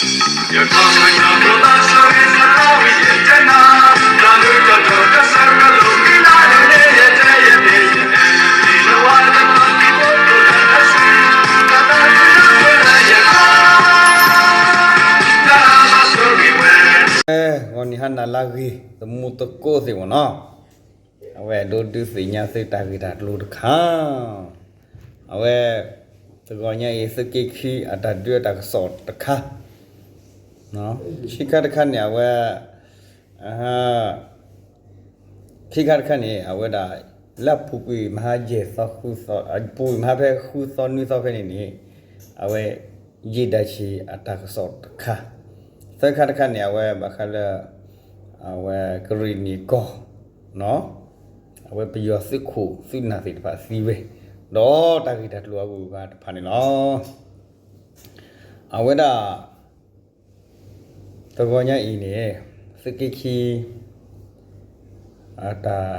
ဂီၤနံၤဟါနၤလၢအဂ့ၤ သမူသကိးသ့ၣ်မ့ၢ်နီၤ, အဝဲဒိးဒုးသ့ၣ်ညါသုတၢ်ဂ့ၢ်တၢ်ကျိၤတခါ, အဝဲ တဂီၤညါအံၤ သုးက့ခံအတၢ်ဒုးအတၢ်ကစီၣ်တခါ, ခံခါတခါန့ၣ် အဝဲ ခံခါတခါန့ၣ် အဝဲဒၣ် လၢပူၤကွံာ်မဟါယဲၢ်သီဃုသီ ပူၤကွံာ်မဟါဖဲဃုသီနွံသီဖဲန့ၣ်န့ၣ် အဝဲ ယ့ၢ်ဒၣ်ဆံးအတၢ်ကစီၣ်တခါ, သၢခါတခါန့ၣ် အဝဲဘၣ်ဃးလၢ အဝဲကရံၣ်နံၣ်ကီၢ် အဝဲပယီၤသုးခိၣ်သုးနၢ်သ့ၣ်တဖၣ်သံဝဲ ဒီးတၢ်ဂ့ၢ်တၢ်ကျိၤအဂုၤအဂၤတဖၣ်န့ၣ်လီၤ. အဝဲဒၣ် တဂီၤညါအံၤန့ၣ် သုးက့ခံ အတၢ်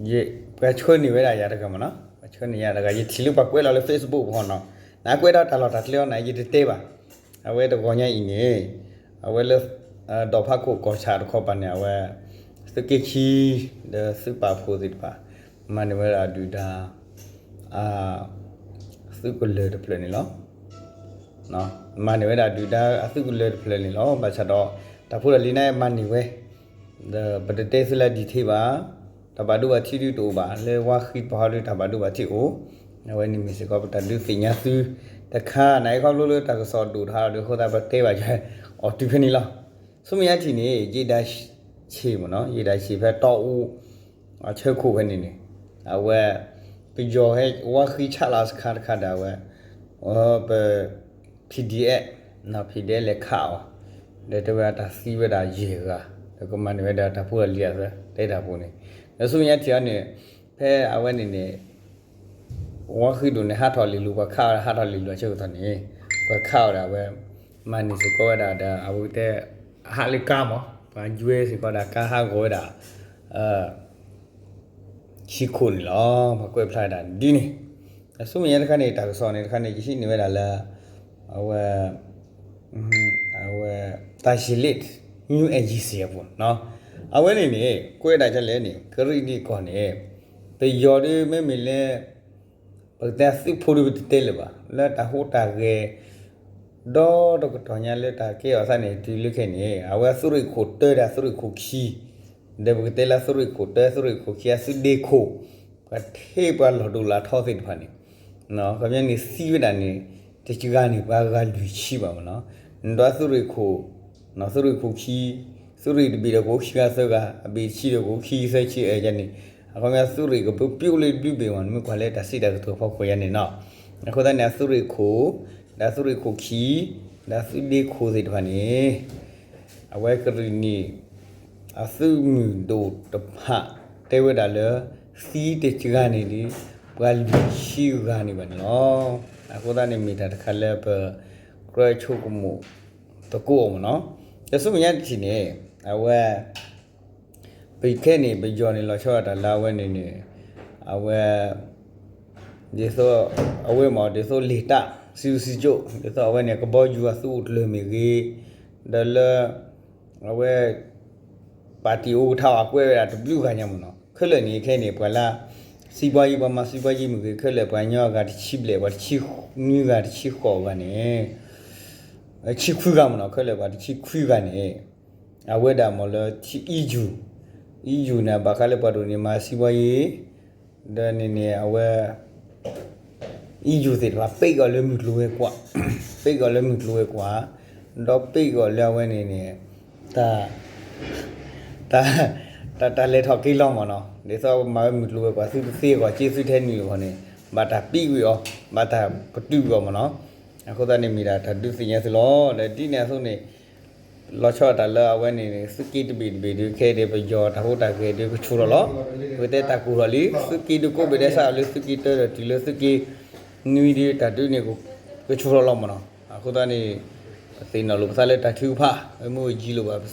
ယ ပှၤဆှၢန့ၢ်ဝဲဒၣ်ယၤတဂၤမ့ၢ်နီၤ, ပှၤဆှၢန့ၢ်ယၤတဂၤ ယထံၣ်လၢပှၤကွဲးလီၤလၢ Facebook ပူၤနီၤ, နကွဲးဒီးတၢ်လီၢ်တၢ်ကျဲအီၤန့ၣ် ယတတဲဘၣ်. အဝဲတဂီၤညါအံၤန့ၣ် အဝဲလၢ ဒီးဖးခိၣ်ကီၢ်ဆၣ်တခီပၤန့ၣ် အဝဲ သုးက့ခံ ဒီးသုးပာ်ဖှိၣ်သ့ၣ်တဖၣ် မၤန့ၢ်ဝဲဒၣ်ဒုၣ်ဒါ အသုးကလၢၤတဖျၢၣ်န့ၣ်လီၤ. မၤန့ၢ်ဝဲဒၣ်ဒုၣ်ဒါအသုးကလၢၤတဖျၢၣ်န့ၣ်လီၤ. ဘၣ်ဆၣ်ဒီး တၢ်ဖိတၢ်လံၤန့ၣ်မၤန့ၢ်ဝဲ ဒီးပတတဲသုလၢ detail ဘၣ်, တၢ်ဘၣ်ဒိဘၣ်ထံးဒုးတအိၣ်ဘၣ်, လၢဝါဃံတဖၣ်ဟီဒုးတၢ်ဘၣ်ဒိဘၣ်ထံးအိၣ်, အဝဲန့ၣ်မ့ၢ်စ့ၢ်ကီးပတၢ်ဒုးသ့ၣ်ညါသုတခါ, နအံၤခီဖျိလၢတၢ်ကစီၣ်ဒိၣ်ထီၣ်ဒီးအဃိသတးပတဲဘၣ်ယွၤအီၤတုၤဖဲန့ၣ်လီၤ. ဆူမဲာ်ညါထံၣ်န့ၣ် ယ့ၢ်ဒၣ်ဆံးမ့ၢ်နီၤ, ယ့ၢ်ဒၣ်ဆံးဖဲတီအူ အဆၢခိၣ်ဖဲန့ၣ်န့ၣ်, အဝဲ ပယီၤဟဲဝါဃံဆးလီၤစခါတခါဒီးအဝဲ ပ PDF, PDF လဲၤခးအီၤ, ဒီးတဲဝဲဒၣ်တၢ်သံဝဲဒၣ်ယဲၢ်ဂၤ, ဒီးကမၤန့ၢ်ဝဲဒၣ်တၢ်ဖိတၢ်လံၤအသး တဲတၢ်ပူၤန့ၣ်, ဒီးဆူမဲာ်ညါထံၣ်အီၤန့ၣ် ဖဲအဝဲန့ၣ်န့ၣ် ဝါဃံဒိၣ်န့ၣ် ဟးထီၣ်လံာ်လူၤ ပှၤခးအီၤဒီး ဟးထီၣ်လံာ်လူၤအဆၢကတီၢ်န့ၣ် ပှၤခးအီၤဒီးအဝဲ မၤန့ၢ်စ့ၢ်ကီးဝဲဒၣ်ဒီး အဝဲကတဲ ဟးလၢကါမး ပှၤယွဲစ့ၢ်ကီးဒီးကါဟးဂီၤဝဲဒၣ် ခံခိၣ်န့ၣ်လီၤ. ပှၤကွဲးဖျါဝဲဒၣ်ဒ်န့ၣ်, အဆူမဲာ်ညါတခါန့ၣ် တၢ်ကစီၣ်န့ၣ်တခါန့ၣ် ယဟံးန့ၢ်ဝဲဒၣ်လၢ အဝဲ အဝဲ တၢ်ယံာ်လ့ၣ် New Agency အပူၤနီၤ, အဝဲန့ၣ်န့ၣ် ကွဲးဒၣ်ဒ်လဲၣ်န့ၣ် ကရံၣ်နံၣ်ကီၢ်န့ၣ် ပယီၤဒုးမ့မ့ၢ်လၢ ပကတဲအသုးဖိဒုးပတတဲလၢၤဘၣ် လၢတၢ်ဟူးတၢ်ဂဲၤ ဒီးတကတီၢ်ညါလၢတၢ်ကဲအီၤသးန့ၣ် တုၤလၢခဲအံၤန့ၣ် အဝဲအသုးရ့ၣ်ခိၣ်တၢဒီးအသုးရ့ၣ်ခိၣ်ခံ ဒီးပကတဲလၢသုးရ့ၣ်ခိၣ်တၢ သုးရ့ၣ်ခိၣ်ခံ အသုးဒ့ခိၣ် ပှၤထဲပှၤလီၢ်ဒိၣ်လၢထီသ့ၣ်တဖၣ်န့ၣ် ခီပညီန့ၣ်သံဝဲဒၣ်န့ၣ် တကဂၤန့ၣ် ပှၤဂၤလွံၢ်ဆံဘၣ်မ့ၢ်နီၤ, ဒီးသုးရ့ၣ်ခိၣ် သုးရ့ၣ်ခိၣ်ခံ သုးရ့ၣ်တဘ့ၣ်ဒီးကအိၣ်ခံဂၤသၢဂၤ အဘ့ၣ်တဆံဒီးကအိၣ်ခံသၢဆံအယါန့ၣ် အခီပညီသုးရ့ၣ်ကပပျိလၢတဘျုးဘ့ၣ်မ့ၢ် နမ့ၢ်ကွၢ်လၢတၢ်စံးတၢ်ကတိၤဖီခိၣ်ယါန့ၣ်နီၤ, အဃိသတးန့ၣ် အသုးရ့ၣ်ခိၣ် ဒီးသုးရ့ၣ်ခိၣ်ခံ ဒီးသုးဒ့ခိၣ်သ့ၣ်တဖၣ်န့ၣ် အဝဲကရံၣ်နံၣ် အသုးမုၢ်ဒိၣ်တဖၣ် တဲဝဲဒၣ်လၢ သံတကဂၤန့ၣ်ဒီး ပှၤလွံၢ်ဆံဂၤန့ၣ်ဘၣ်န့ၣ်လီၤ. အဃိသတးန့ၣ်မ့ၢ်တၢ်တခါလၢပ ကြၢးဆိကမိၣ်သကိးအီၤမ့ၢ်နီၤ, တဆူမဲာ်ညါတထံၣ်န့ၣ် အဝဲ ပခဲန့ၣ် ပယီၤန့ၣ်လီၤဆီဒၣ်တၢ်လၢအဝဲန့ၣ်န့ၣ် အဝဲ ဒ်သိး အဝဲမ့ၢ်ဒ်သိးလံာ်တၢ် စံးစံးကၠိၣ် ဒ်သိးအဝဲန့ၣ် ကဘီယူၤအသုးအိၣ်တလၢာ်မ့ၢ်ဂ့ၤ, ဒီးလၢ အဝဲ ပၣ်တံၣ်အိၣ်ကထါအကွဲးဝဲဒၣ်တဘျုးဂၤညါမ့ၢ်နီၤ, ခဲလၢာ်န့ၣ်ခဲန့ၣ် ပှၤလၢ စံးဘီယံၤ ပှၤမၤစံးဘီယံၤမ့ၢ်ဂ့ၤ ခဲလၢာ်ပှၤကညီအဂၤတဆံဘျဲၣ် ပှၤတဆံနွံဂၤတဆံဃိးဂၤန့ၣ် ဆံခွံဂၤမ့ၢ်နီၤ, ခဲလၢာ်ပှၤတဆံခွံဂၤန့ၣ် အဝဲဒၣ်မ့ၢ်လၢထံ EU EU န့ၣ် ဘၣ်ဃးလၢပှၤဒိၣ်န့ၢ်မၤစံးဘီယံၤ ဒီးန့ၣ်န့ၣ် အဝဲ EU သ့ၣ်တဖၣ် ပ့းကီးလၢမုၢ်ကျိၤဝဲၤကွာ်, ပ့းကီးလၢမုၢ်ကျိၤဝဲၤကွာ်, ဒီးပ့းကီးလၢအဝဲန့ၣ်န့ၣ် တၢ် တၢ် တၢ်လဲၤထီၣ်က့ၤလီၤမ့ၢ်နီၤ, ဒ်သိးမၤဝဲမုၢ်ကျိၤဝဲၤကွာ် သုတသ့အဂီၢ် က့သုထဲနုာ်အဂီၢ်န့ၣ် ဘၣ်တၢ်ပံးကွံာ်အီၤ ဘၣ်တၢ်ပတုာ်ကွံာ်အီၤမ့ၢ်နီၤ, အဃိသတးန့ၣ်မ့ၢ်ဒၣ်တၢ်ဒုးသ့ၣ်ညါသုလီၤ. ဒီးဒ်န့ၣ်အသိးန့ၣ် လီၤဆီဒၣ်တၢ်လၢအဝဲန့ၣ်န့ၣ် သုးက့တဘ့ၣ်တဘ့ၣ်ဒုးခဲအံၤ ပယီၤတၢ်ဟူးတၢ်ဂဲၤဒုးကဆူၣ်ထီၣ်လီၤ. ပကတဲတၢ်ကူၣ်ထီၣ်လံ သုးက့ဒုးကိးဘ့ၣ်ဒဲးစးလၢသုးက့တၢဒီးတုၤလၢ သုးက့နွံဒုး တၢ်ဒုးန့ၣ် ကဆူၣ်ထီၣ်လီၤမ့ၢ်နီၤ, အဃိသတးန့ၣ် ပသ့ၣ်နီၣ်လိာ်ပသးလၢတၢ်ထုကဖၣ် ပမ့ၢ်အိၣ်ယံၤလိာ်ဘၣ်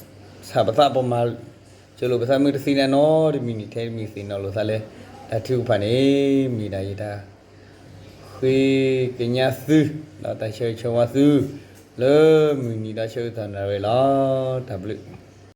ဆၣ်ပသး ပမၤစၢၤလိာ်ပသးမ့ၢ်တသ့န့ၣ်နီတမံၤန့ၣ် ထဲတမံၤသ့ၣ်နီၣ်လိာ်သးလၢ တၢ်ထုကဖၣ်န့ၣ် မ့ၢ်ဒၣ်ယတၢ် ဃ့ကညးသု ဒီးတၢ်ဆၢဂ့ၤဆၢဝါသု လၢမုၢ်နံၤဒီးဆၢကတီၢ်နၣ်ရံၣ်လီၤ. တၢ်ဘျုး